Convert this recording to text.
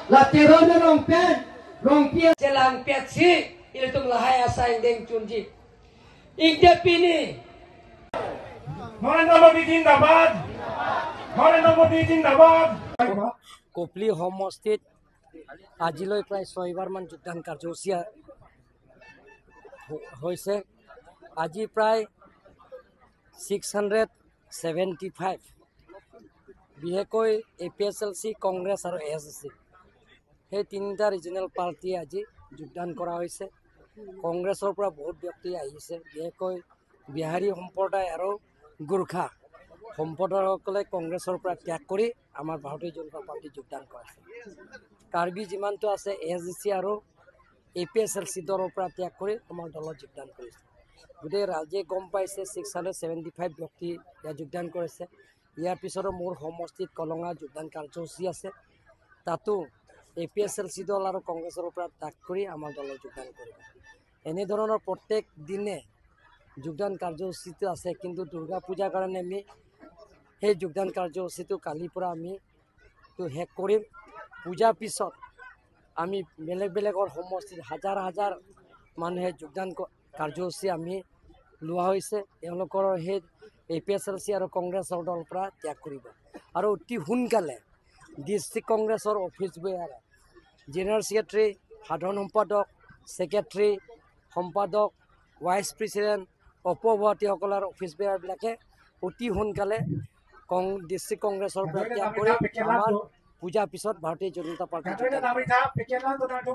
La terone rong pen rong pia jelang petsi iltung lahai asa indeng chunji ingte pini Narendra Modi জিন্দাবাদ, নৰেন্দ্ৰ মোদী জিন্দাবাদ। কপলি সমষ্টিত আজিলৈ প্ৰায় 6বাৰমান যোগদান কাৰ্যসূচী হৈছে। আজি প্ৰায় 675, বিশেষকৈ A P S L C, Congress আৰু এ এছ চি, সেই তিনিটা ৰিজনেল পাৰ্টীয়ে আজি যোগদান কৰা হৈছে। কংগ্ৰেছৰ পৰা বহুত ব্যক্তি আহিছে, বিশেষকৈ বিহাৰী সম্প্ৰদায় আৰু গোৰ্খা সম্প্ৰদায়সকলে কংগ্ৰেছৰ পৰা ত্যাগ কৰি আমাৰ ভাৰতীয় জনতা পাৰ্টীত যোগদান কৰাইছে। কাৰ্বি যিমানটো আছে এ এছ ডি চি আৰু A P S L C দলৰ পৰা ত্যাগ কৰি আমাৰ দলত যোগদান কৰিছে। গোটেই ৰাজ্যে গম পাইছে 675 ব্যক্তি ইয়াত যোগদান কৰিছে। ইয়াৰ পিছতো মোৰ সমষ্টিত কলঙা যোগদান কাৰ্যসূচী আছে, তাতো A P S L C দল আৰু কংগ্ৰেছৰ পৰা ত্যাগ কৰি আমাৰ দলত যোগদান কৰিব। এনেধৰণৰ প্ৰত্যেক দিনে যোগদান কাৰ্যসূচীটো আছে, কিন্তু দুৰ্গা পূজাৰ কাৰণে আমি সেই যোগদান কাৰ্যসূচীটো কালিৰ পৰা আমি শেষ কৰিম। পূজাৰ পিছত আমি বেলেগ বেলেগৰ সমষ্টিত হাজাৰ হাজাৰ মানুহে যোগদান কাৰ্যসূচী আমি লোৱা হৈছে। তেওঁলোকৰ সেই A P S L C আৰু কংগ্ৰেছৰ দলৰ পৰা ত্যাগ কৰিব আৰু অতি সোনকালে ডিষ্ট্ৰিক্ট কংগ্ৰেছৰ অফিচ বেয়াৰে জেনেৰেল ছেক্ৰেটাৰী, সাধাৰণ সম্পাদক, ছেক্ৰেটাৰী, সম্পাদক, ভাইচ প্ৰেচিডেণ্ট, উপসভাপতিসকলৰ অফিচ বেয়াৰবিলাকে অতি সোনকালে ডিষ্ট্ৰিক্ট কংগ্ৰেছৰ পৰা ত্যাগ কৰি আমাৰ পূজাৰ পিছত ভাৰতীয় জনতা পাৰ্টী যোগদান কৰিব।